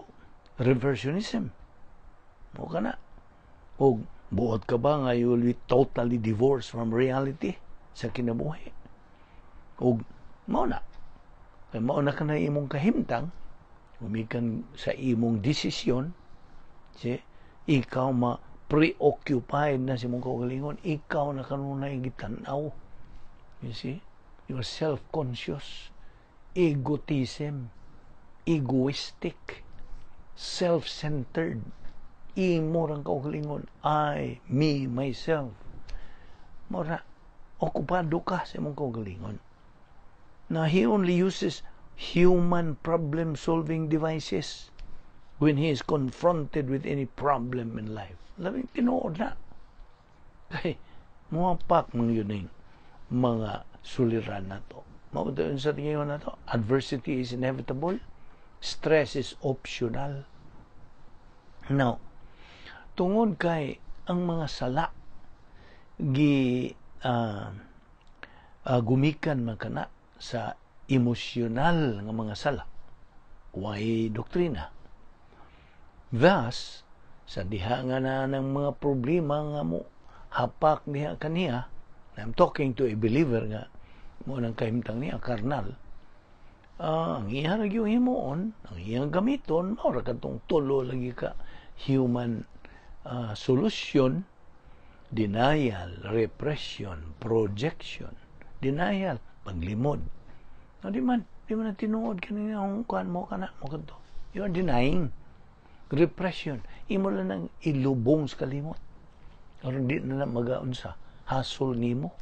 Speaker 1: reversionism. Mao ka na. O buot ka ba nga you will be totally divorced from reality sa kinabuhi? O mao na. Kay mao na ka na imong kahimtang, gumikan sa imong desisyon, si ikaw ma preoccupied na sa imong kaugalingon, ikaw na kanunay gitan-aw. You see? You're self-conscious, egotism, egoistic, self-centered. Imo rang kaugalingon, I, me, myself. Mora, okupado ka sa imong kaugalingon. Na he only uses human problem-solving devices when he is confronted with any problem in life. Labing tinuod na. Kay, muwapak man yun yung mga suliran na to. Mao sa tingin na to, adversity is inevitable, stress is optional. Now, tungod kay ang mga sala gi gumikan man kana sa emosyonal nga mga sala, way doktrina. Thus, sa diha nga na ng mga problema nga mo hapak diha kaniya, I'm talking to a believer nga mo nang kahimtang niya karnal. Ang iya ra gyud himuon, ang iyang gamiton, mao ra kadtong tulo lagi ka human solution: denial, repression, projection. Denial, paglimod. No, di man na tinuod kani ang kuan mo kana mo kadto. You are denying. Repression, imo lang nang ilubong sa kalimot. Aron di na lang magaunsa, hasol nimo.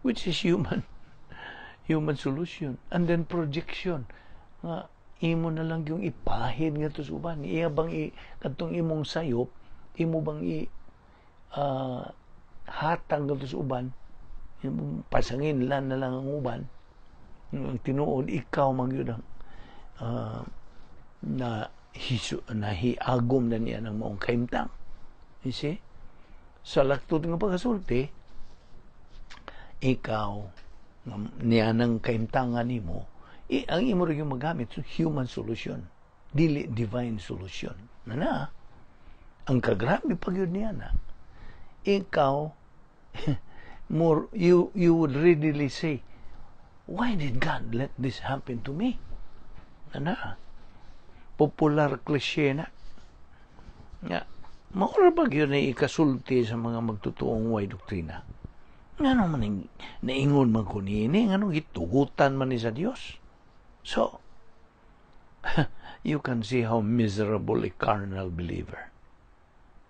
Speaker 1: Which is human solution. And then projection, nga imo na lang yung ipahid nga sa uban. Iya bang i, kadtong imong sayop, imo bang i hatag ngadto sa uban, pasangin lan na lang ang uban. Ang tinuod, ikaw man gyud ang na hisu, nahiagom na niya ng maong kahimtang. You see? Sa laktod nga pagkasulti, ikaw niya ng kahimtangan nimo, ang imo rin yung magamit, so human solution, dili divine solution. Na na, ang kagrabe pag yun niya na, ikaw, more, you would readily say, "Why did God let this happen to me?" Na na, popular cliche na. Nga, maura ba yun na ikasulti sa mga magtutuong way doktrina? Ngano man naingon man ko niini, ngano gitugutan man ni sa Dios? So, you can see how miserable a carnal believer.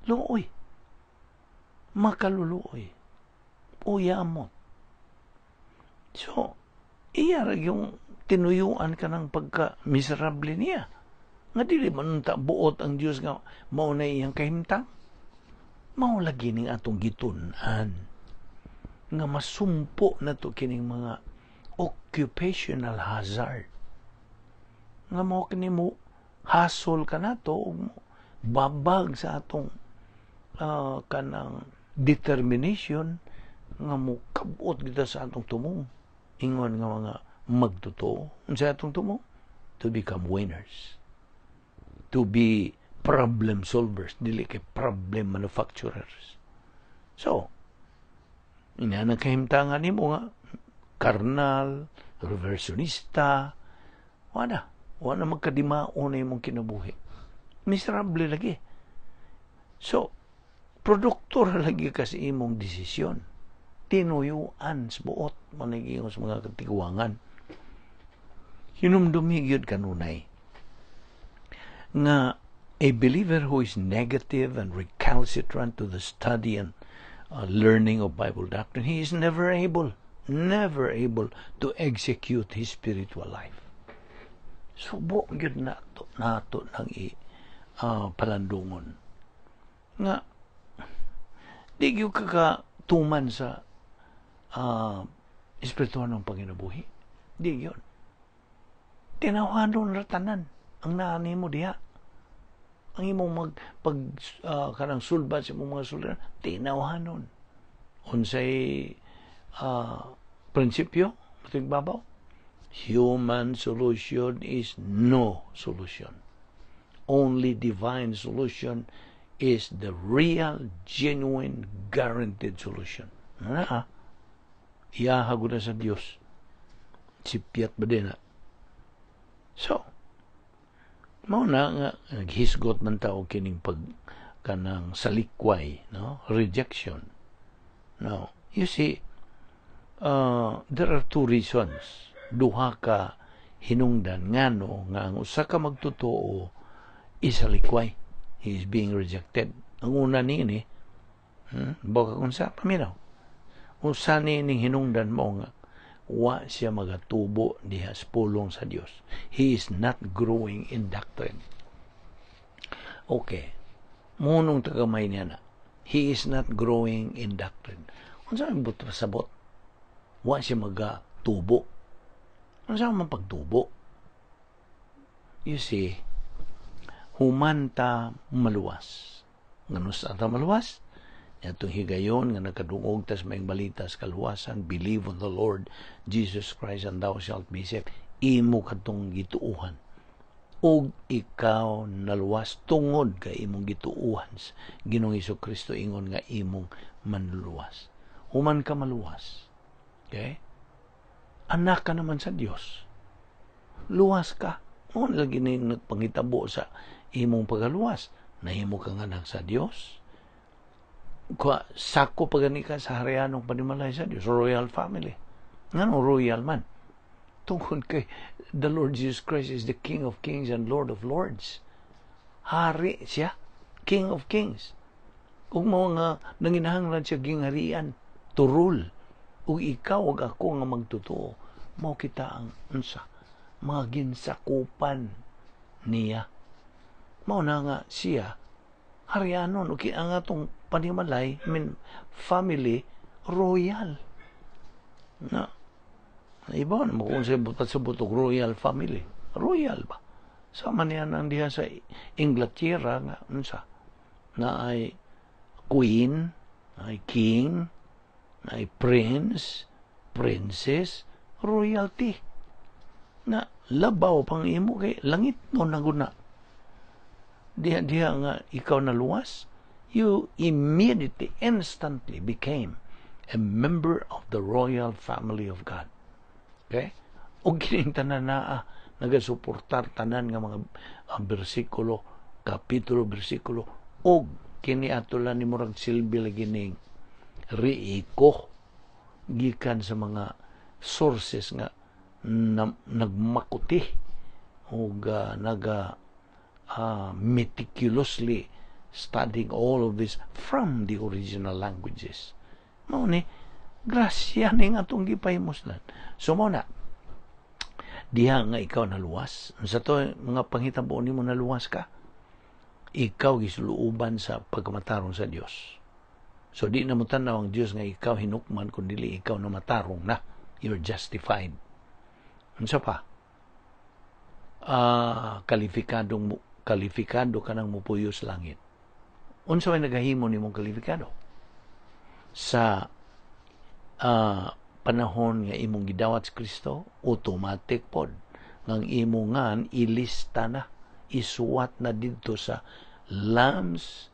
Speaker 1: Luoy. Makaluluoy. Uyamot. So, iya ra yung tinuyuan ka ng pagka-miserable niya. Nga dili man ta buot ang Dios nga mao na iyang kahimtang. Mao lagi ning atong gitun-an nga masumpo na to kining mga occupational hazard nga mao kini mo hasol ka nato ug babag sa atong kanang determination nga mo kabot kita sa atong tumong ingon nga mga magtotoo. Unsa atong tumong? To become winners, to be problem solvers, dili kay problem manufacturers. So ina nang kahimtangan nimo nga carnal, reversionista, wala. Wala magkadimao na imong kinabuhi. Miserable lagi. So, produkto ra lagi kasi imong desisyon. Tinuyuan sa buot, maniging sa mga katiguangan. Hinumdumi gyud kanunay nga a believer who is negative and recalcitrant to the study and learning of Bible doctrine, he is never able to execute his spiritual life. Subo gyud nato nang i palandungon. Nga di gyud ka katuman sa espiritual ng panginabuhi. Di gyud. Tinawhanon ra tanan ang naa nimo diha. Ang imong mag pag kanang sulbad sa imong mga sulbad, tinawhanon. Unsay prinsipyo babaw? Human solution is no solution. Only divine solution is the real, genuine, guaranteed solution. Na, iyaha na sa Dios. Sipyat ba din na? So, mao na nga naghisgot man tao kining pag kanang salikway, no? Rejection. Now, you see, there are two reasons. Duha ka hinungdan ngano nga ang usa ka magtotoo isalikway. He is being rejected. Ang una niini, baka kung sa paminaw. Usa ni hinungdan mo nga wa siya magatubo diha sa pulong sa Dios. He is not growing in doctrine. Okay. Munong tagamay niya na. He is not growing in doctrine. Unsa man buot pasabot? Wa siya magatubo. Unsa man pagtubo? You see, humanta maluwas. Ngano sa ta maluwas? Atong higayon nga nakadungog tas maayong balita sa kaluwasan, believe on the Lord Jesus Christ and thou shalt be saved. Imo kadtong gituuhan. Ug ikaw naluwas tungod kay imong gituuhan sa Ginoong Kristo ingon nga imong manluluwas. Human ka maluwas. Okay? Anak ka naman sa Dios. Luwas ka. Mao lagi ni nagpangitabo sa imong pagaluwas. Nahimo kang anak sa Dios. Kwa, sako pa gani ka sa harianong panimalay sa Dios, royal family. Ngano royal man? Tungod kay the Lord Jesus Christ is the King of Kings and Lord of Lords. Hari siya, King of Kings. Ug mao nga nanginahanglan siya gingharian to rule. Ug ikaw ug ako nga magtotoo, mao kita ang unsa, mga ginsakupan niya. Mao na nga siya harianon ug ang atong panimalay, I mean, family, royal. Na iba na mo kung sa pasabot og royal family. Royal ba? Sama niya nang diha sa Inglaterra nga unsa na ay queen, ay king, ay prince, princess, royalty. Na labaw pang imo kay langit no naguna. Diha diha nga ikaw naluwas, you immediately, instantly became a member of the royal family of God. Okay? O kining tanan naa nagasuportar tanan nga mga bersikulo, kapitulo, bersikulo, og kini ato lang ni murag silbi lagi ning riiko gikan sa mga sources nga na, nagmakuti og naga meticulously studying all of this from the original languages. Mao ni grasya ning atong gipahimuslan. So mao na diha nga ikaw naluwas. Sa to mga panghitabo nimo, naluwas ka. Ikaw gisuluoban sa pagkamatarong sa Dios. So di na mo tan-aw ang Dios nga ikaw hinukman, kun dili ikaw na matarong na. You're justified. Unsa pa? Kalifikadong kalifikado ka nang mupuyo sa langit. Unsa may nagahimo nimong kalifikado? Sa panahon nga imong gidawat si Kristo, automatic pod ngang imo ngan ilista na, isuwat na didto sa Lamb's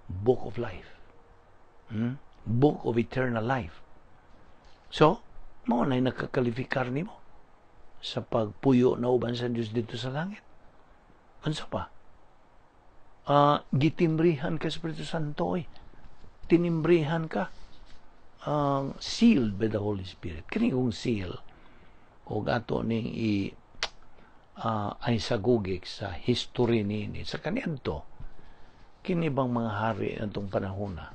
Speaker 1: Book of Life. Book of Eternal Life. So, mao na nakakalifikar nimo sa pagpuyo na uban sa Dios dito sa langit. Unsa pa? Gitimbrihan ka sa Espiritu Santo oy. Tinimbrihan ka. Sealed by the Holy Spirit. Kini kung seal og ato ning i ay sagugik sa history niini sa kaniadto, kini bang mga hari atong panahon na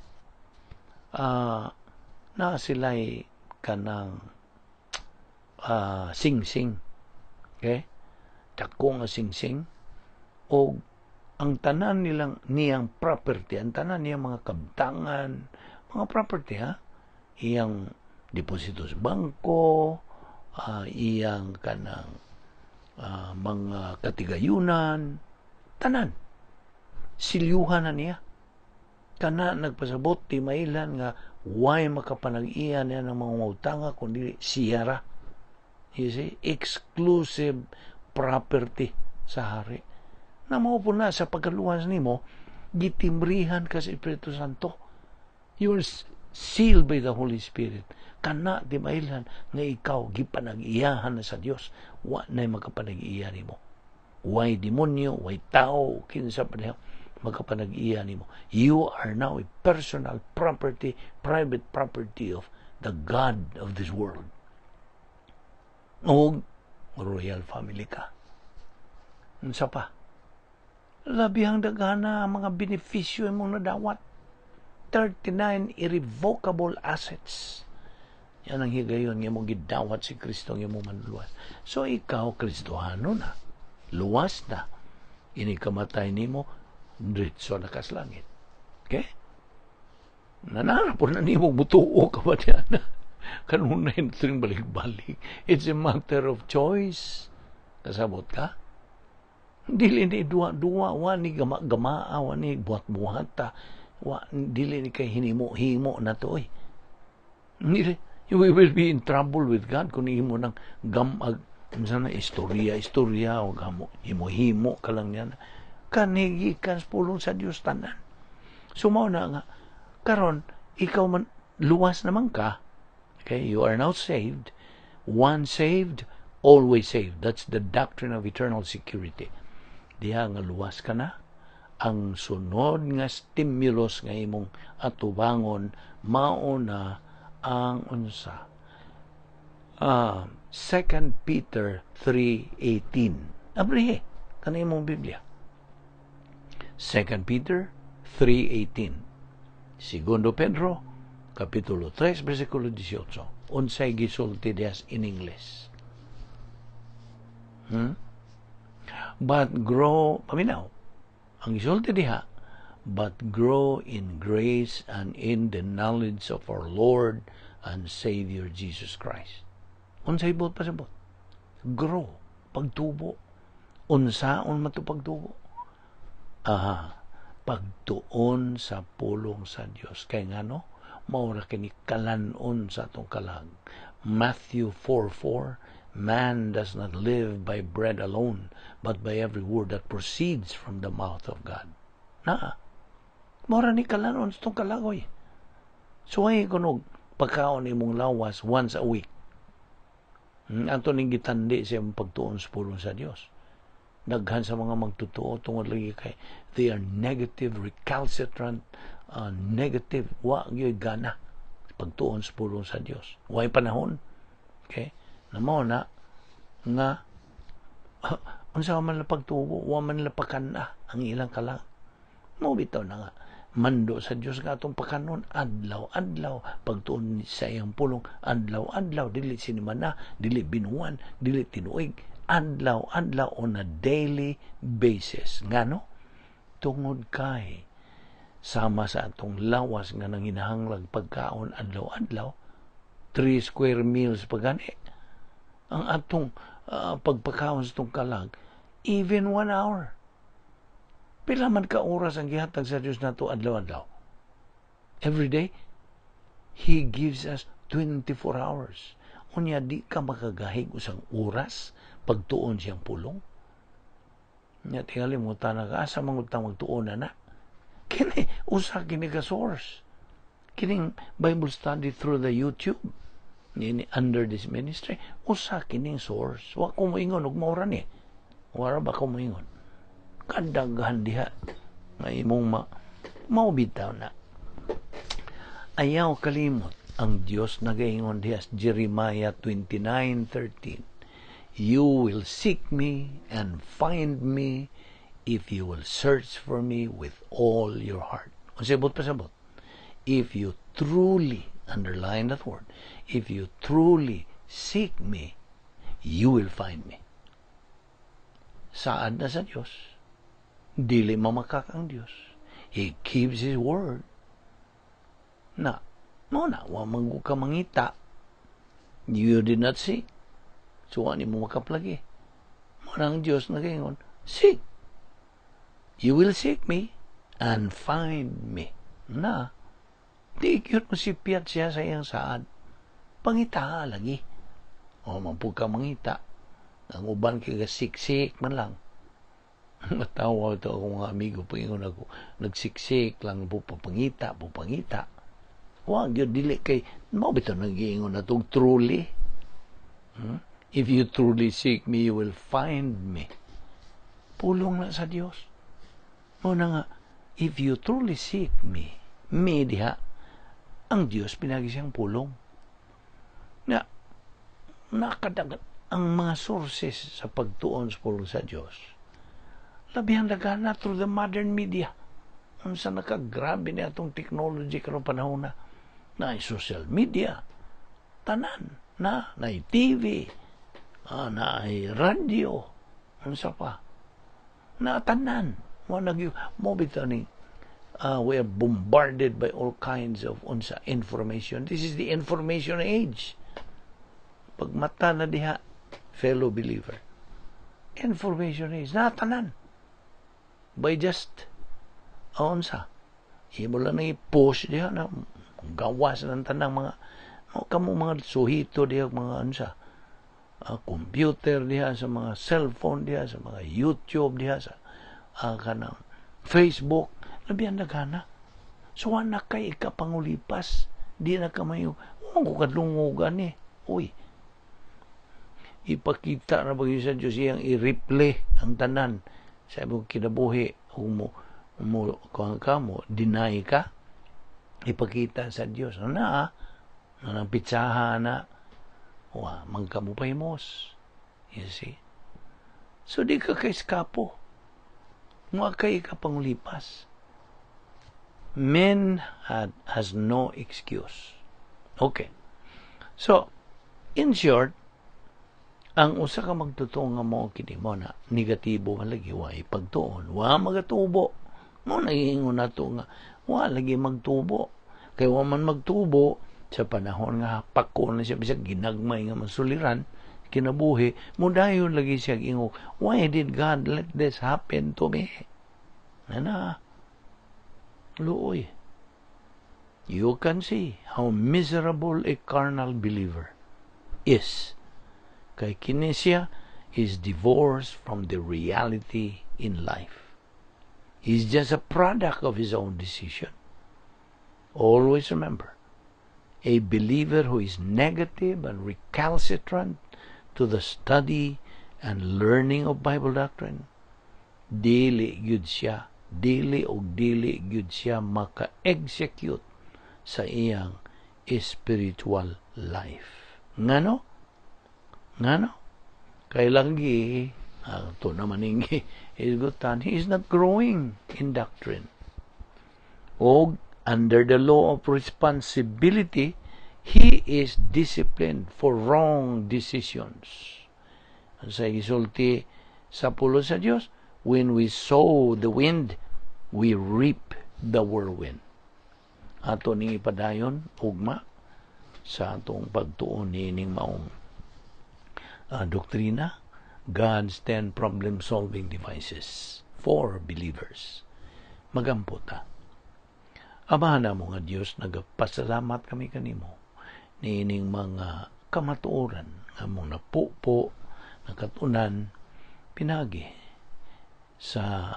Speaker 1: na sila'y kanang sing-sing, okay, dako nga sing-sing, og ang tanan nilang niyang property, ang tanan niyang mga kabtangan, mga property ha, iyang deposito sa bangko, iyang kanang mga katigayunan, tanan silyuhan na niya. Kana nagpasabot timailan nga way makapanag-iya niya ng mga utanga kundi siya ra. You see, exclusive property sa hari na mao po na sa pagkaluwas nimo, gitimbrihan ka sa Espiritu Santo. You are sealed by the Holy Spirit. Kana timailan nga ikaw gipanag-iyahan na sa Dios. Wa na makapanag-iya nimo, way demonyo, way tao, kinsa pa niya makapanag-iya nimo. You are now a personal property, private property of the God of this world. Og royal family ka. Unsa pa? Labihang daghana ang mga benepisyo imong nadawat. 39 irrevocable assets. Yan ang higayon nga imong gidawat si Kristo nga imong manluluwas. So ikaw, Kristohano na. Luwas na. Ini kamatay nimo, diretso na kas langit. Okay? Nanara po na nimo, mutuo ka ba niya na? Kanunay na ito balik-balik. It's a matter of choice. Kasabot ka? Dili ni duwa-duwa, wa ni gama-gamaa, wa ni buhat-buhata, wa dili ni kay hinimo-himo na to oy. Dili, we will be in trouble with God kung imo nang gamag unsa na istorya, istorya o gamo himo-himo ka lang niyan. Kani gikan sa pulong sa Dios tanan. So mao na nga karon ikaw man luwas naman ka. Okay, you are now saved. Once saved, Always saved. That's the doctrine of eternal security. Diha nga luwas ka na, ang sunod nga stimulus nga imong atubangon mao na ang unsa? 2 Peter 3:18. Abrihe kanang imong Biblia. 2 Peter 3:18. Segundo Pedro, capítulo 3, versículo 18. Unsay gisulti diha in English? But grow, paminaw, ang gisulti diha, "But grow in grace and in the knowledge of our Lord and Savior Jesus Christ." Unsay buot pasabot? Grow, pagtubo. Unsaon man to pagtubo? Aha, pagtuon sa pulong sa Dios. Kay ngano, mao ra kini kalanon sa atong kalag. Matthew 4:4, "Man does not live by bread alone, but by every word that proceeds from the mouth of God." Na, mao ra ni kalanon sa atong kalagoy. Suway kunog pagkaon imong lawas once a week. Ato ning gitandi sa imong pagtuon sa pulong sa Dios. Daghan sa mga magtotoo tungod lagi kay they are negative, recalcitrant, negative, wa gyud gana pagtuon sa pulong sa Dios. Way panahon. Okay? Na mao na nga unsa man la pagtubo, wa man la pakana ang ilang kalag. Mao bitaw na nga mando sa Dios nga atong pakanon adlaw-adlaw, pagtuon sa iyang pulong adlaw-adlaw, dili sinimana, dili binuwan, dili tinuig, adlaw-adlaw, on a daily basis. Ngano? Tungod kay sama sa atong lawas nga nanginahanglag pagkaon adlaw-adlaw, 3 square meals pa gani ang atong pagpakaon sa atong kalag, even 1 hour. Pila man ka oras ang gihatag sa Dios nato adlaw-adlaw? Every day, He gives us 24 hours. Unya, di ka makagahig usang oras pagtuon siyang pulong. Nya tingali mo na ka, asa man ta magtuon na na? Kini, usa kini ka source. Kining Bible study through the YouTube ni under this ministry, usa kining source. Wa ko moingon og mao ra ni. Wara ba ko moingon? Kadaghan diha nga imong ma mao bitaw na. Ayaw kalimot, ang Dios nagaingon diha sa Jeremiah 29:13, "You will seek me and find me if you will search for me with all your heart." Unsay buot pasabot? If you truly, underline that word, if you truly seek me, you will find me. Saad na sa Dios. Dili mamakak ang Dios. He keeps His word. Na, mao na, wa man ka mangita. You did not seek. So, ani mo makaplagi. Mao na ang Dios nagaingon, "Seek. You will seek me and find me." Na, di gyud mo sipyat siya sa iyang saad. Pangita lagi. O, man ka mangita. Ang uban kay siksik man lang. Matawa to ako mga amigo, paingon ako, nagsiksik lang po, papangita, pangita. Wa gyud, dili kay mao bitaw nagiingon na tong truly. If you truly seek me, you will find me. Pulong na sa Dios. Mao na nga, if you truly seek me, me diha, ang Dios pinagi siyang pulong. Na, nakadagat ang mga sources sa pagtuon sa pulong sa Dios. Labihan daghan through the modern media. Unsa nakagrabe ni atong technology karong panahon na. Na social media, tanan, na na TV, na radio, unsa pa. Na tanan. Mo nag mo bitaw ni we are bombarded by all kinds of unsa information. This is the information age. Pagmata na diha, fellow believer. Information age, natanan. By just, unsa, imo lang na i-push diha na gawas ng tanang mga kamo mga suhito diha, mga unsa, computer diha, sa mga cellphone diha, sa mga YouTube diha, sa kanang Facebook, labihan daghan. So na kay ikapangulipas, di na ka mayo ko kadlungogan ni. Uy, Ipakita na ba sa Diyos, iyang i-replay ang tanan sa imong kinabuhi. Kung mo kung ka mo deny ka, ipakita sa Dios ano na nang pitsaha na wa man ka mo pahimos. You see? So di ka kaiskapo mo, kay ka pangulipas. Men has no excuse. Okay, so in short, ang usa ka magtotoo nga mo kini mo na negatibo man lagi, wa pagtuon, wa magatubo. Mo nagiingon nato nga wa lagi magtubo, kay wa man magtubo sa panahon nga pako na siya, bisag ginagmay nga masuliran kinabuhi mo, dayon lagi siya ingog, "Why did God let this happen to me?" Ana, luoy. You can see how miserable a carnal believer is, kay kini siya is divorced from the reality in life. He's just a product of his own decision. Always remember, a believer who is negative and recalcitrant to the study and learning of Bible doctrine, dili gyud siya, dili og dili gyud siya maka-execute sa iyang spiritual life. Ngano? Ngano? Kay lagi, ito naman ing hisgutan, he is not growing in doctrine. O under the law of responsibility, he is disciplined for wrong decisions. Sa isulti sa pulong sa Dios, when we sow the wind, we reap the whirlwind. Ato ning ipadayon ugma sa atong pagtuon niining maong doktrina, God's 10 problem-solving devices for believers. Magampo ta. Amahan namo nga Dios, nagapasalamat kami kanimo niining mga kamatuoran nga among napupo, nakatunan pinagi sa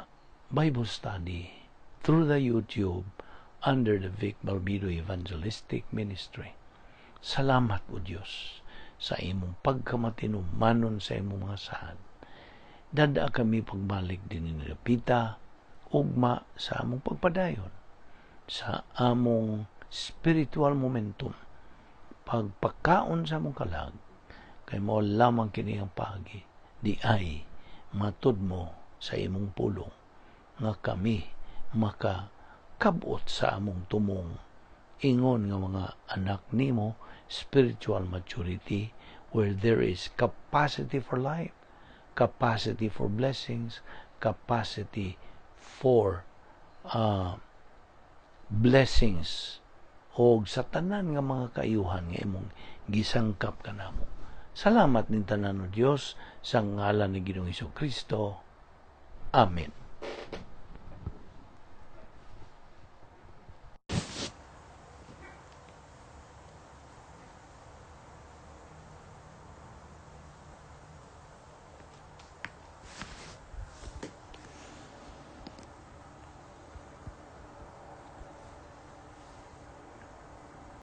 Speaker 1: Bible study through the YouTube under the Vic Balbido Evangelistic Ministry. Salamat, O Dios, sa imong pagkamatinumanon sa imong mga saad. Dada kami pagbalik din ni Pita, ugma sa among pagpadayon, sa among spiritual momentum, pagpakaon sa among kalag, kay mo lamang kini ang paagi, di ay matud mo sa imong pulong, nga kami maka kabot sa among tumong ingon nga mga anak nimo, spiritual maturity where there is capacity for life, capacity for blessings, capacity for blessings og sa tanan nga mga kaayuhan nga imong gisangkap kanamo. Salamat ning tanan, O Dios, sa ngalan ni Ginoong Kristo. Amen.